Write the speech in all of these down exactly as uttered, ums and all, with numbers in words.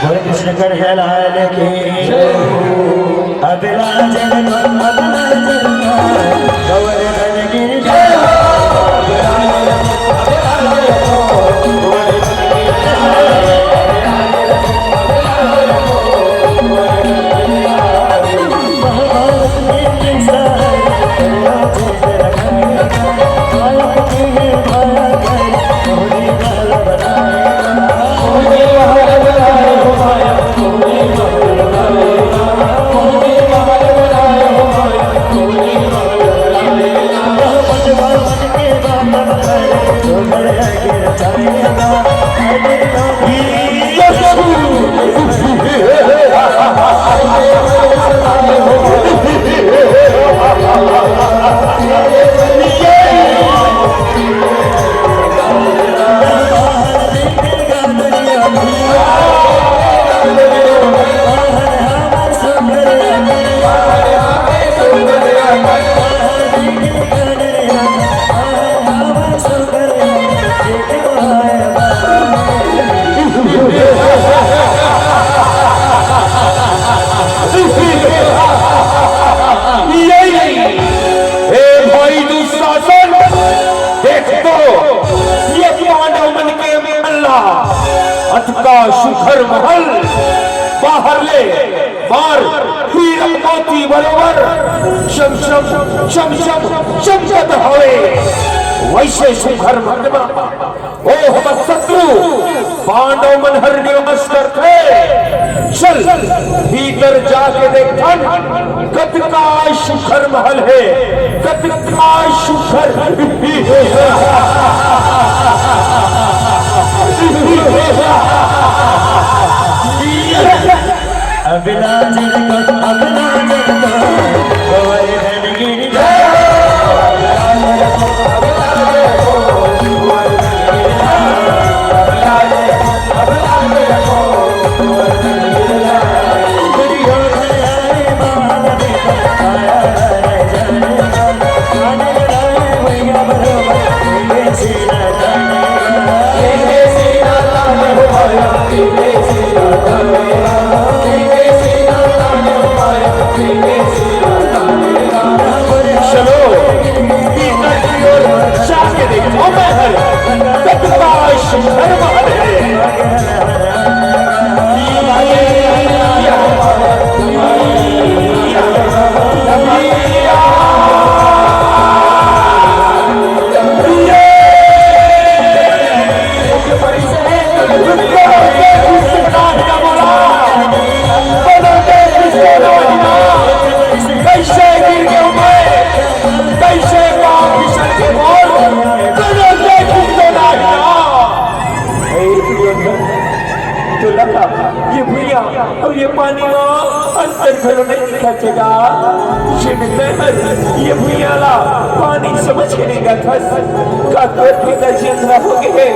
बोल कृष्ण कन्हैया लाल की। अबला जन को, अबला जन को, गोवर्धन गिरि जय हो। हे भाई दुशासन, देख तो, ये पांडव मन के मल्ला, अतका सुघर महल, बाहर ले बार हीरा मोती बरोबर चमचम, चमचम चमकत हवे। वैसे सुघर महल म ओ हमर शत्रु पांडव मन हर निवास करथे। चल, भीतर जाके देखथन, कतका सुघर महल हे, कतका सुघर। अबला जन को, अबला जन को, गोवर्धन गिरि जय हो। चलो, भीतर की ओर जाके देखो महल, कतका सुंदर महल है। कैसे गिर गया मैं, कैसे पाँव फिसल के बोल, करो देखी तो ना। हे दुर्योधन, तोला ये भुइयां अउ ये पानी म अंतर घलो नइ दिखत हे गा। ये मित्र, ये भुइयां ला पानी समझ के रेंगत हस। का तोर पिताजी अंधरा हो गे हे,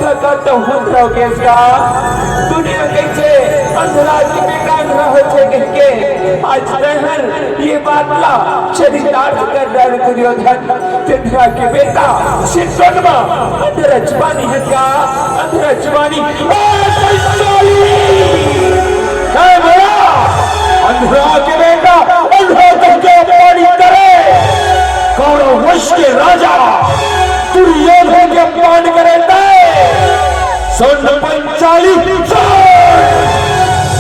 त का तहूं अंधरा हो गेस गा? दुनिया कहिथे अंधरा के बेटा अंधरा होथे कहिके, आज तैं हर ये बात ला चरितार्थ कर डारे दुर्योधन। अंधरा के बेटा, सिरसोनमा, अंधरा जवानी हे का, अंधरा जवानी। ए, पंचाली! ए, बोला, अंधरा के बेटा, अंधरा तक के अपमान करे। कौरव वंश के राजा, दुर्योधन के अपमान करे तैं। सुन पंचाली, सुन!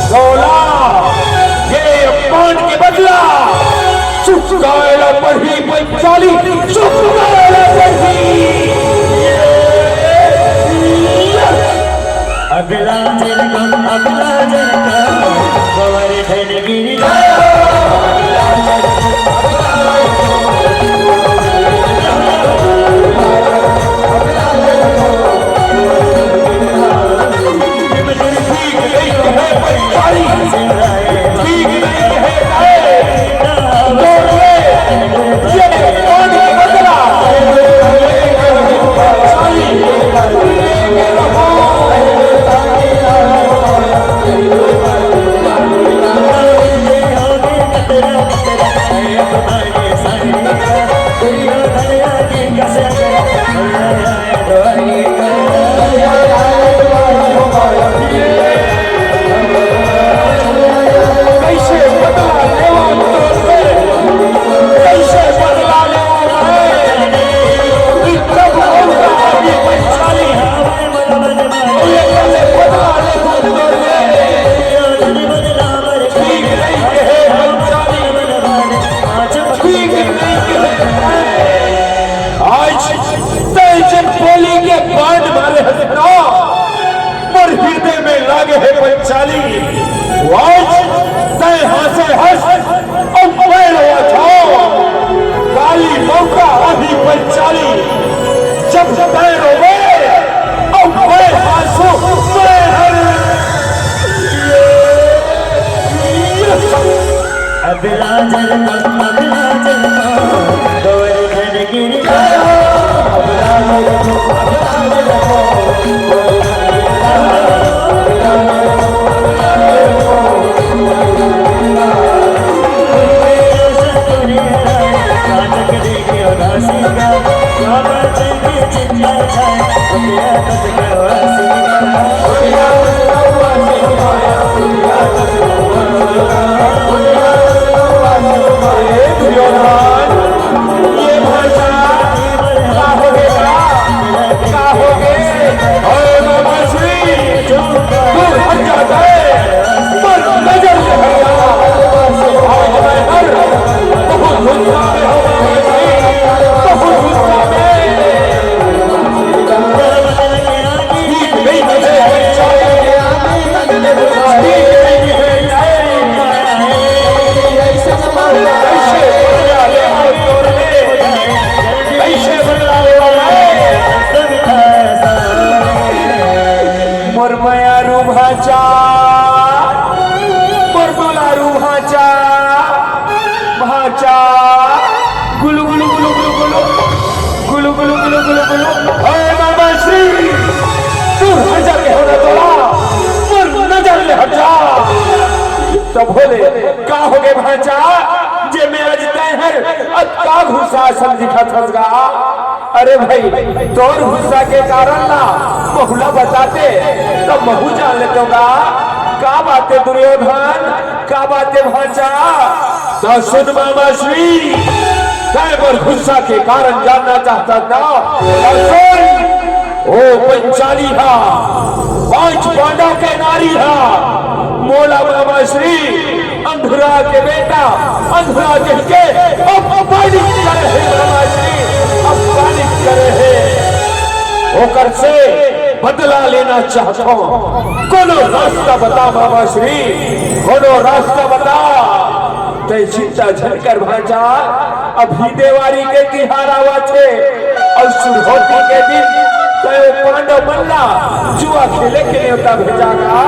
बोला, ये अपमान के बदला चुकाए ला पड़ही। चाली चुप कर ले बेटी। अगला जन्म, अगला जन्म, गोवर्धन गिरि। बोली के बांध मारे हस ना, मोर हृदय में लागे हे पंचाली। आज तैं हाँसे हस, अउ मैं रोवत हँव। काली मौका आही पंचाली, जब तैं रोवे, अउ मैं हाँसहूँ, मैं हर। अब लाजल को, अब लाजल को, गोवर्धन गिर गयो। अब लाजल को, अब लाजल को, गोवर्धन गिर गयो। अब लाजल को, अब लाजल को, गोवर्धन गिर गयो। नाटक देखियो दासी का, बाबा जी की चिंता है, रुपया बस करो आसी का। ए दुर्योधन, ये भाषा का हो गया? का हो गए? ओए बाबा श्री, दूर हट जा, पर नजर से हट जा। आज मैं हर बहुत गुस्सा में हूँ बाबा श्री, बहुत गुस्सा में। मोर मयारू भांचा, मोर दुलारू भांचा, भांचा, गुलु गुलु गुलु गुलु गुलु, गुलु गुलु गुलु गुलु गुलु। ओए बाबा श्री, तू हट जा के हो ना तोला, मोर नजर ले हट जा। तो बोले, का हो गए भांचा, जे मैं आज तैं हर अतका गुस्सा समझी खा फंस गा? अरे भाई, तोर गुस्सा के कारण ला महू ला बताते, त महू जान लेतों गा। का बात हे दुर्योधन, का बात हे भांचा? त सुन मामा श्री, तैं मोर गुस्सा के कारण जानना चाहत हस ना? त सुन, ओ पंचाली हा, पांच पांडव के नारी हा, मोला मामा श्री अंधरा के बेटा, अंधरा कहिके अपमानित करे हे मामा जी, अपमानित करे हे। ओकर से बदला लेना चाहत हँव। कोनो रास्ता बता मामा श्री, कोनो रास्ता बता। तैं चिंता झन कर भांचा, अभी देवारी के तिहार आवत हे, अउ सुरहोती के दिन तैं ओ पांडव मन ला जुआ खेले के नेवता भेजा गा।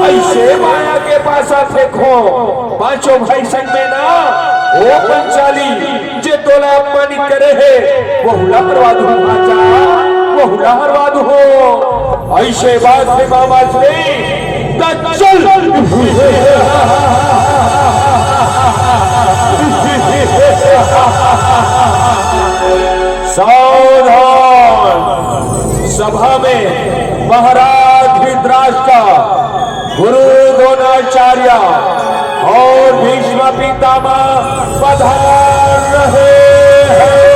अइसे माया के पासा फेंकहूँ, पांचों भाई संग में ना, ओ पंचाली, जे तोला अपमानित करे हे, वहू ला बरबाद हो भांचा, वहू ला बरबाद हो। अइसे बात हे मामा श्री, त चल। सावधान! सभा में महाराज धृतराष्ट्र, गुरु द्रोणाचार्य अउ भीष्म पितामह पधार रहे हैं।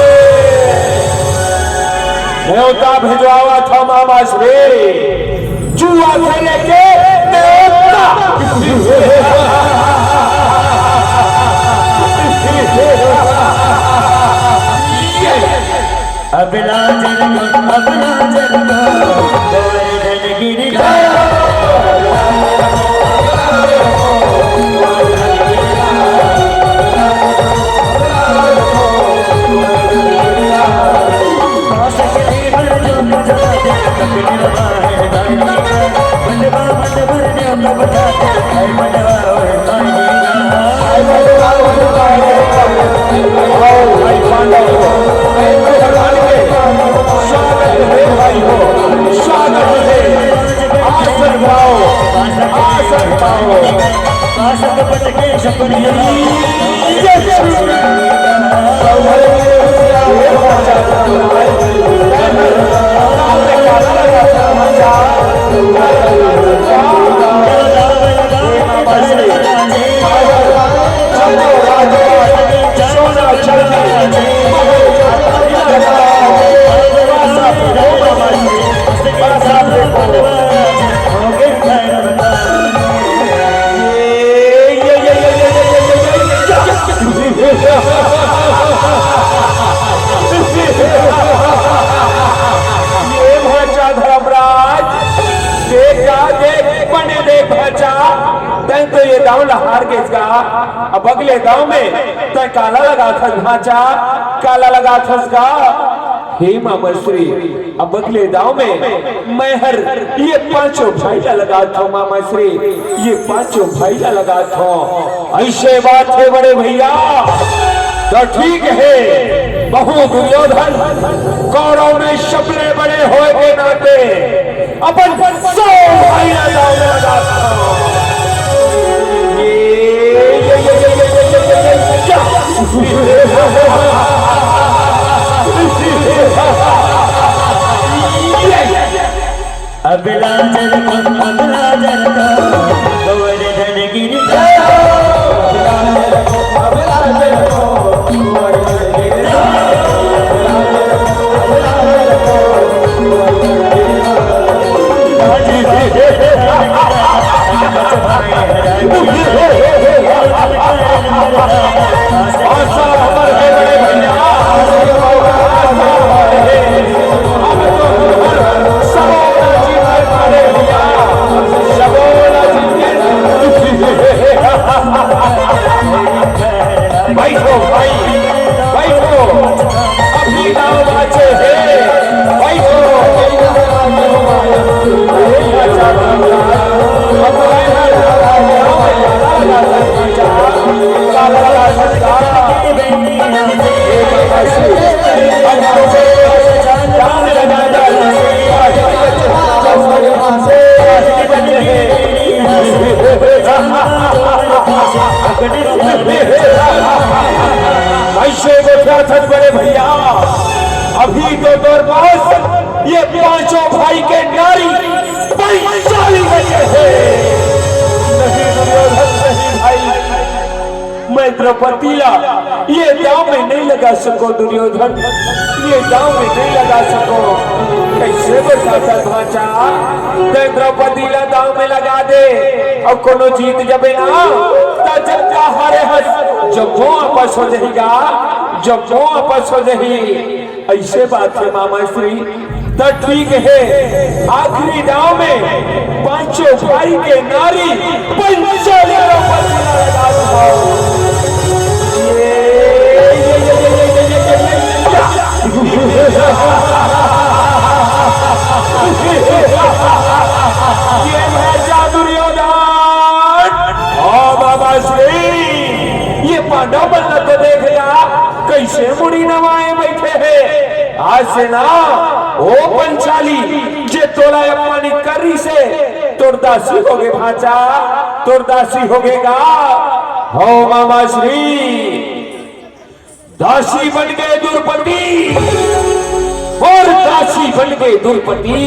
नेवता भिजवावत हँव मामा श्री, जुआ खेले के नेवता। अबला जन्म, अबला जन्म, गोवर्धन गिर गया। दाव ला हार गेस गा, अब अगले दाव में तैं काला लगाथस भांचा, काला लगाथस गा। हे मामा श्री, अब अगले दाव में मैं हर ये पांचों भाई ला लगाथंव मामा श्री, ये पांचों भाई ला लगाथंव। अइसे बात हे बड़े भइया, त ठीक हे, कहूं दुर्योधन कौरव में सबले बड़े होय के नाते अपन सौ भाई ला दाव में लगाथंव। ये, ये, ये, ये, ये, ये, ये, ये, ये, क्या? अबला जल को, अबला जल को, गोवर्धन गिर जाओ। बैठो भाई, बैठो, अभी दाव बाचे हे, बैठो। अइसे गोठियाथस बड़े भइया, अभी तो तोर पास ये पांचों भाई के नारी पंचाली बचे हे। नहीं दुर्योधन, नहीं भाई, मैं द्रौपदी ला ये दाव में नहीं लगा सकंव दुर्योधन, ये दाव में नहीं लगा सकंव। कइसे बताथस भांचा, तैं द्रौपदी ला दाव में लगा दे अउ कोनो जीत जबे ना, त जब जा हारे हस, जब वो वापस हो जाही गा, जब वो वापस हो जाही। अइसे बात हे मामा श्री, त ठीक हे, आखिरी दाव में पांचों भाई के नारी पंचाली द्रौपदी ला लगा दो। ये, ये, ये, ये भैंसा दुर्योधन, ओ बाबा श्री, ये पांडव मन ला तो देख जा, कइसे मुड़ी नवाए बइठे हे। आज से ना, ओ पंचाली, जे तोला अपमानित करिस हे, तोर दासी होगे भांचा, तोर दासी होगे गा। हव मामा श्री, दासी बन गे दुरपति, अउ दासी बन गे दुरपति।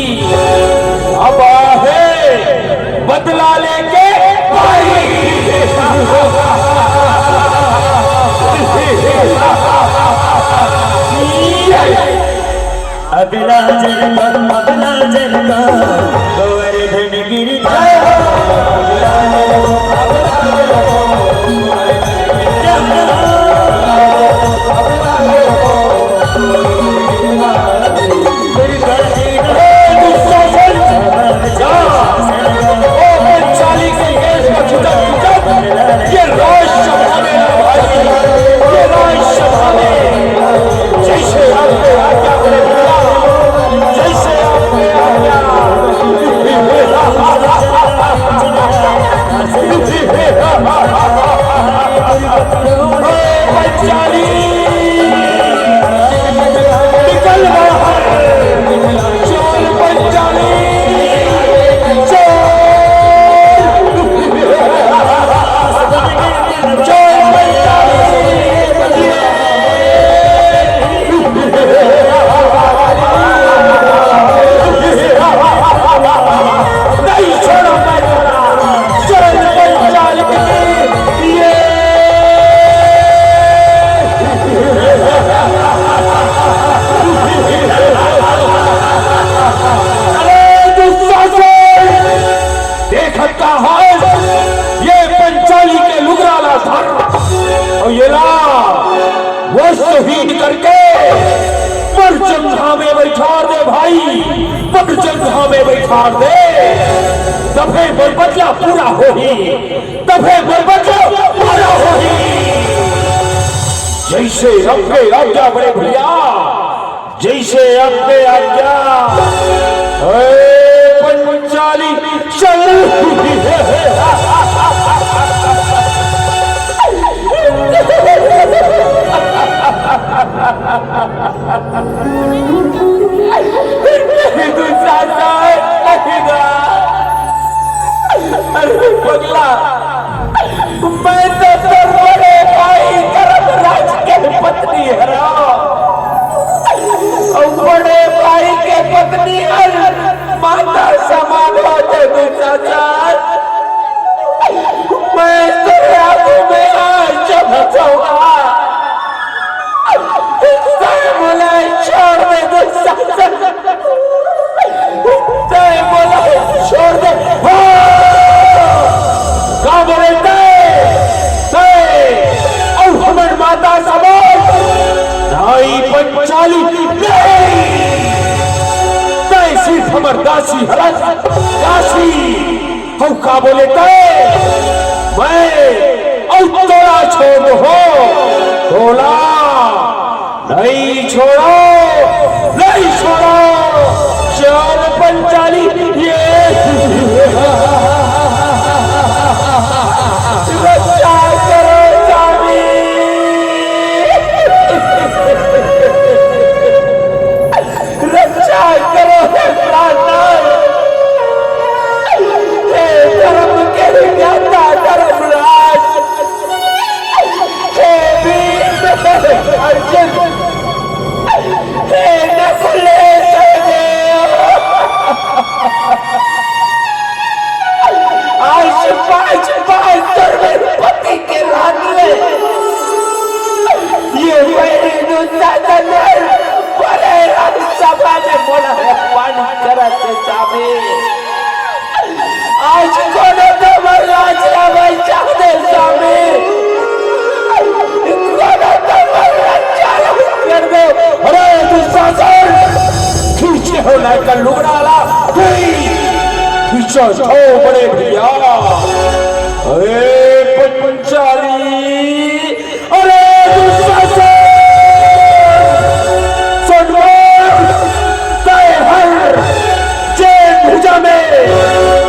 अब आहे बदला लेके भाई। अबला जल को, अबला जल को, गोवर्धन गिर जाओ। ये राजसभा में ना भाई, ये राजसभा में जैसे आपके आज्ञा करे भैया, जैसे आपके आज्ञा। ए पंचाली, निकल बाहर, चल पंचाली, चल। अरे दुशासन, देखत का हस, ये पंचाली के लुगरा ला धर अउ येला वस्त्रहीन करके बड़ जंघा में बइठार दे भाई, बड़ जंघा में बइठार दे। तभे मोर बदला पूरा होही, तभे मोर बदला पूरा होही। जइसे आपके आज्ञा बड़े भइया, जइसे आपके आज्ञा। ए पंचाली, चल। नहीं दुशासन, नहीं ना। अरे पगला, मैं तो तोर बड़े भाई धर्मराज के पत्नी हरंव। अउ बड़े भाई के पत्नी हर माता समान होथे दुशासन। मैं तोरे आगू में आज जब जाऊंगा, तैं मोला छोड़ दे दुशासन। तैं मोला छोड़ दे। हाँ! का बोले तैं? तैं अउ हमर माता समान नाई पंचाली नहीं। तैं सिर्फ हमर दासी हरस, दासी। अउ का बोले तैं? मैं अउ तोला छोड़ दो हो, तोला नहीं छोड़ंव, नहीं छोड़ंव। चल पंचाली, ये रक्षा करो स्वामी। रक्षा करो हे प्राणनाथ, हे धर्म के ज्ञाता धर्मराज, हे भीम, हे अर्जुन, हे नकुल, हे सहदेव। आज पांच, पांच दुर्बल पति के लात ले ये बैरी दुशासन बड़े रथ सभा में मोला अपमान करत हे स्वामी। आज कोनो तो मोर लाज ला बचा दे स्वामी, कोनो तो मोर रक्षा ला कर दे। अरे दुशासन, खींचे हो ना कर लुगड़ा ला, खींच, खींचो छो बड़े भइया। अरे पंचाली, अरे दुशासन, सुन मोर, तैं हर जेन भुजा में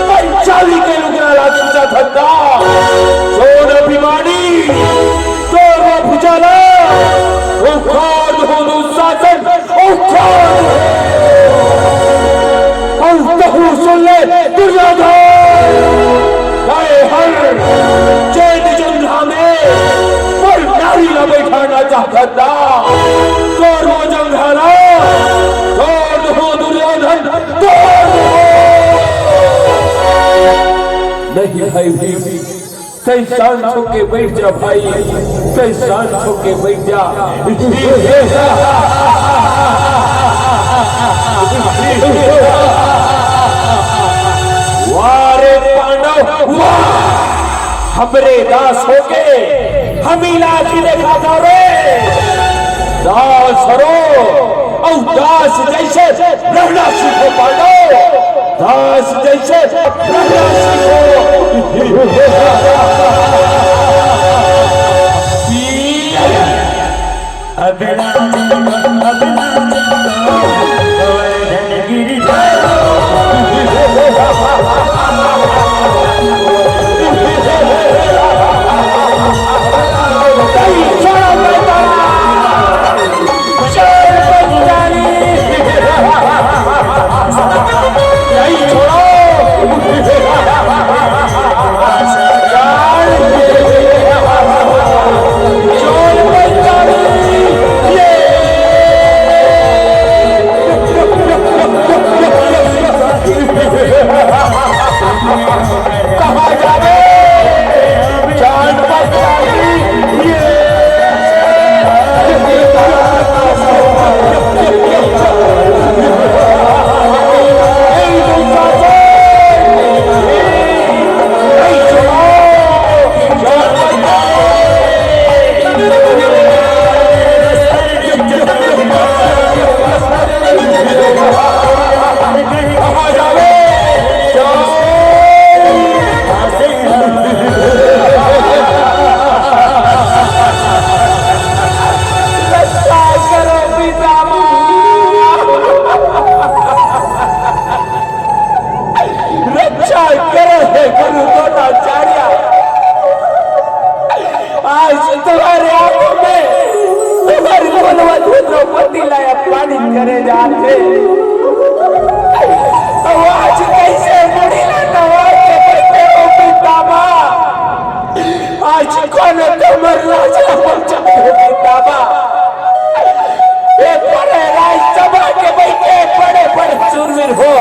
पंचाली के लुगड़ा ला खींचत हस ना, सुन अभिमानी, तोर वो भुजा ला उखाड़ दूं दुशासन, उखाड़ दूं। अउ तहूं सुन ले दुर्योधन, तैं हर जेन जंघा में मोर नारी ला बइठाना चाहत हस ना, तोर वो जंघा ला तोड़ दूं दुर्योधन, तोड़ दूं। नहीं भाई भीम, तैं शांत होके बइठ जा भाई, तैं शांत होके बइठ जा। वाह रे पांडव, वाह! हमरे दास होके हमी ला आँखी देखाथव रे। दास हरव अउ दास जइसे रहना सीखो पांडव, दास जइसे रहना सीखो। अभिराम, अभिराम, गोवर्धन गिरिधर। ले जाथे। अउ आज कइसे मुड़ी ला नवा के बइठे हो पितामा? आज कोन तुमर लाज ला बचाथे पितामा? ए बड़े राजसभा के बइठे बड़े-बड़े सुरवीर हो।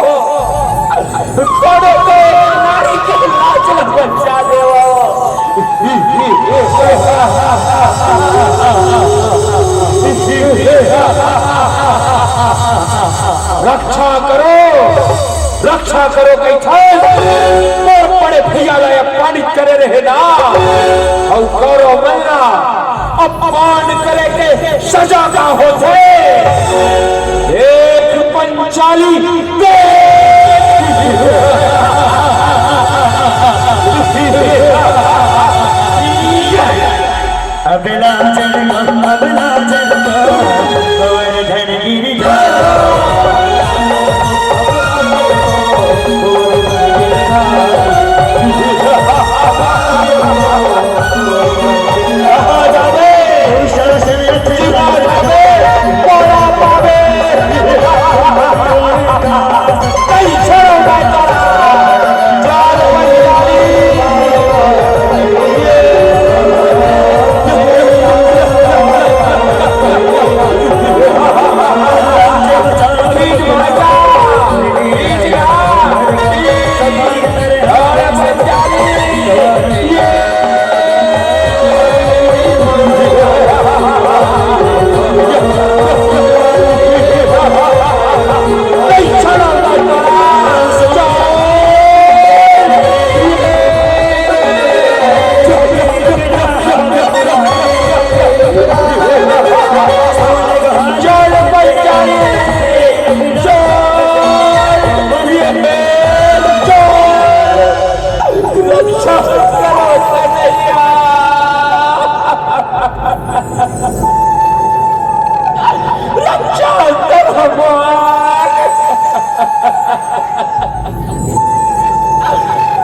कोनो तो एक नारी के लाज ल बचा देवव। रक्षा करो, रक्षा करो कहिथन। मोर बड़े भैया ला अपमानित करे रहे ना, अउ गौरव मन ला अपमान करे के सजा का होथे? देख पंचाली, देख। अबला जन्म, अबला जन्म, गोवर्धन गिरिधारी।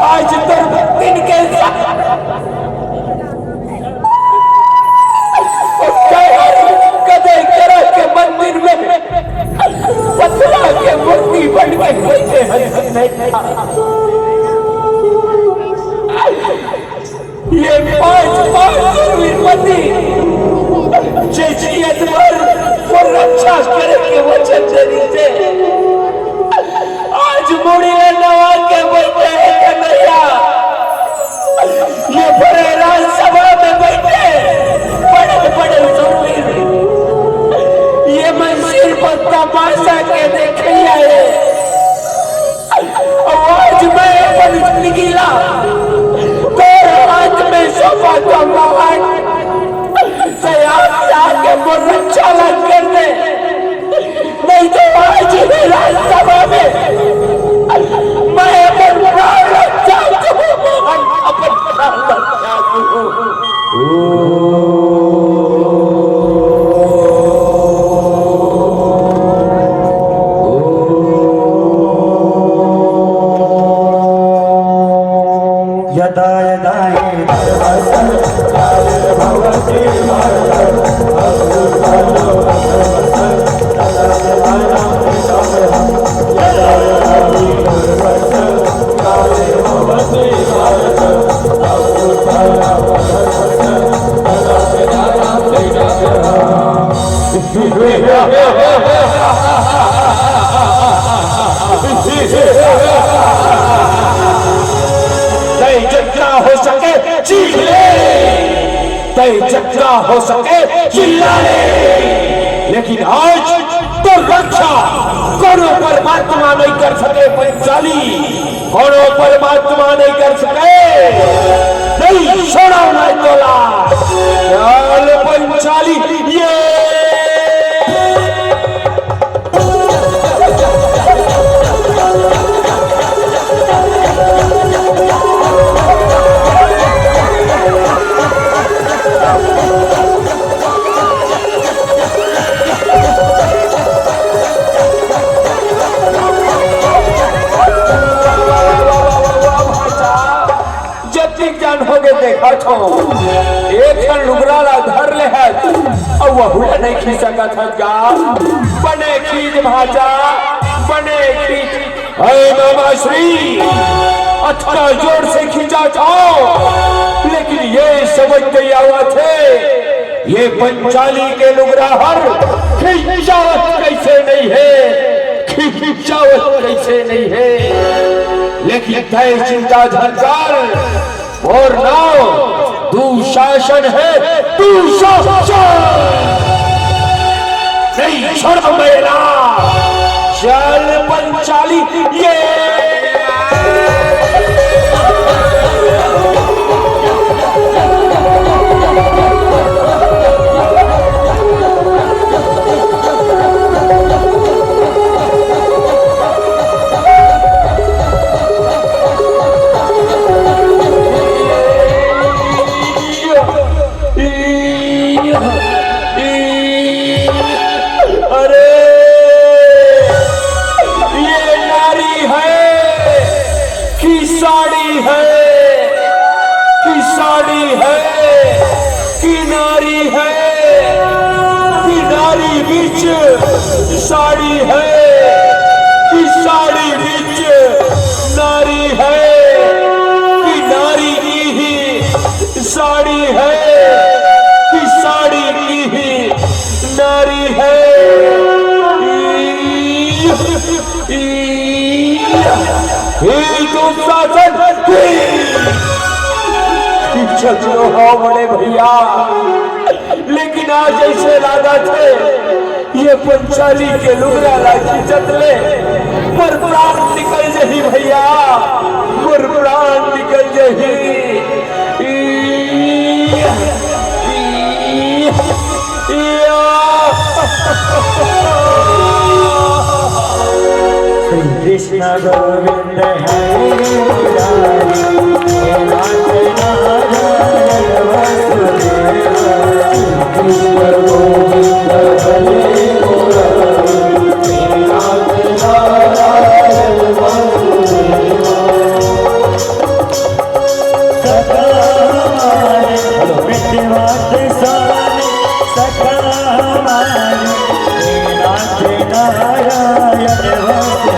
आज तोर दिन के कदे करा के मंदिर में पथरा के मूर्ति बन के बइठे हन। ये पांच, पांच सुरवीर पति, जे जियत भर वो रक्षा करे के वचन दे दीसे, आज मुड़ी ला नवा के बइठे हे कन्हैया। ये बड़े राजसभा में बइठे बड़े बड़े सुरवीर, ये मन सिर्फ तमाशा के देखइया हे। अउ आज मैं अपन जिंदगी ला तोर हाथ में सौंपत हंव। तैं आके मोर रक्षा ला कर दे, नहीं तो आज ही राजसभा में मैं अपन प्राण रक्षा करूं, अपन प्राण रक्षा करूं। यदा यदा हि धर्मस्य ग्लानिर्भवति भारत, अभ्युत्थानमधर्मस्य तदात्मानं सृजाम्यहम्। यदा यदा हि धर्मस्य ग्लानिर्भवति भारत, अभ्युत्थानमधर्मस्य तदात्मानं सृजाम्यहम्। तैं जतना हो सके चीख ले, तैं जतना हो सके चिल्ला ले, लेकिन आज तोर रक्षा कोनो परमात्मा नहीं कर सके पंचाली। कोनो परमात्मा नहीं कर सके। नहीं छोड़ंव मैं तोला। चल पंचाली, ये। जतिक झन होगे देखत हंव, एक ठन लुगरा ला धर ले हस, अउ वहू ला नइ खींच सकत हस गा। बने खींच भाजा बने खींच। अरे मामा श्री, अतना जोर से खींचा था, लेकिन ये समझ नहीं आवत हे, ये पंचाली के लुगरा हर खींचावत कैसे नहीं हे, खींचावत कैसे नहीं हे। लेकिन तय चिंता झन कर, मोर नाव दुशासन हे, दुशासन। नहीं छोड़ मेला, चल पंचाली, ये। अरे, ये नारी है कि साड़ी है, कि साड़ी है, कि नारी है, कि नारी बीच साड़ी है, कि साड़ी बीच नारी है, कि नारी की ही साड़ी है, कि साड़ी की ही नारी है। ई, ई, ई दुशासन की। इज्जत लो हो बड़े भैया, लेकिन आज ऐसे लागत हे, ये पंचाली के लुगरा ला खींचत ले मोर प्राण निकल जही भैया, मोर प्राण निकल जही। ई, ई, या। श्री कृष्ण गोविंद हरे मुरारी, हे नाथ नारायण वासुदेवा। श्री कृष्ण गोविंद हरे मुरारी, हे नाथ नारायण वासुदेवा। सदा हमारे मितवा के स्वामी, सदा हमारे हे नाथ नारायण वासुदेव।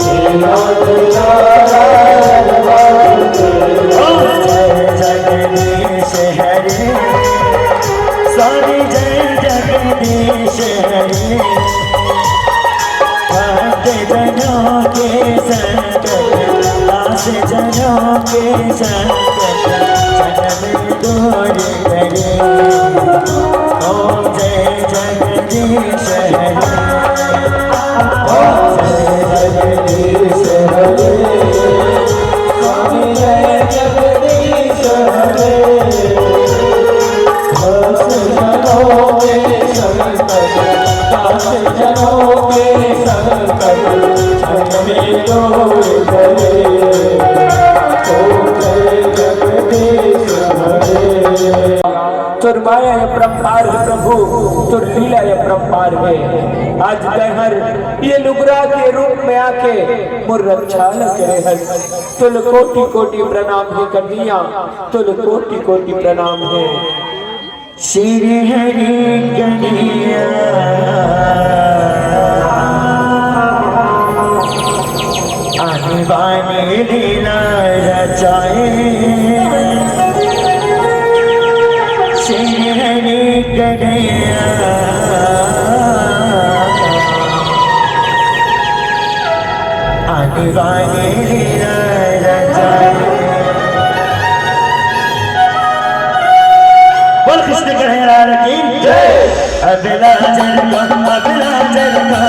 हे नाथ नारायण वासुदेव। जय जगदीश हरे, स्वामी जय जगदीश हरे। भक्त जनों के संकट, दास जनों के संकट, क्षण में दूर करे। ओम जय जगदीश हरे। ओम जय जगदीश हरे। स्वामी जय जगदीश हरे। भक्त जनों के संकट, दास जनों के संकट, क्षण में दूर करे। ओम जय जगदीश हरे। तोर माया अपरंपार हे प्रभु, तोर लीला अपरंपार हे। आज तैं हर ये लुगरा के रूप में आके मोर रक्षा ल करे हस। तोल कोटि कोटि प्रणाम हे कन्हैया, तोल कोटि कोटि प्रणाम हे। श्री हरि कन्हैया आने बाने लीला रचाए। श्री हरि कन्हैया आने बाने लीला रचाए। बोल कृष्ण कन्हैया लाल की जय। अबला जल को, अबला जल को,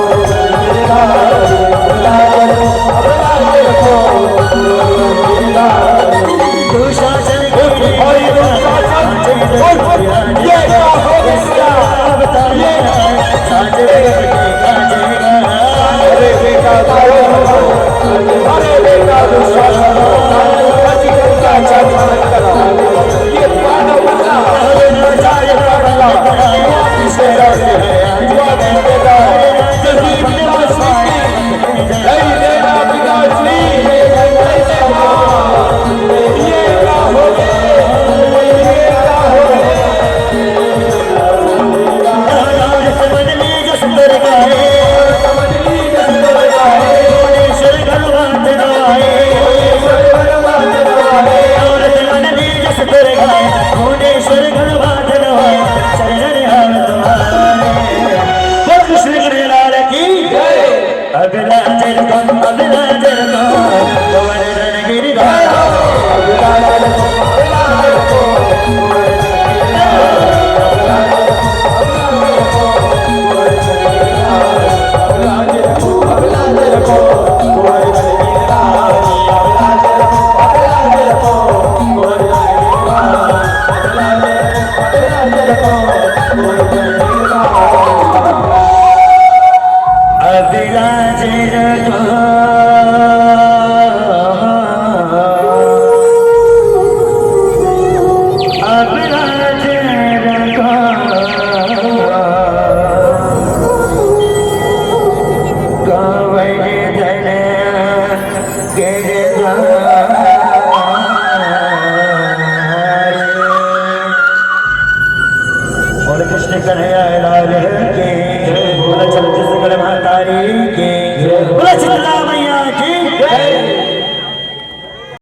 गोवर्धन गिरधारी। दुशासन गिरधारी। ये क्या हो गया? ये अरे बेटा, अरे बेटा, दुशासन, ये पांडव का, इसे डर के, नहीं देना पिताजी। अभिलाष रखो, अभिलाष रखो, कवन धन के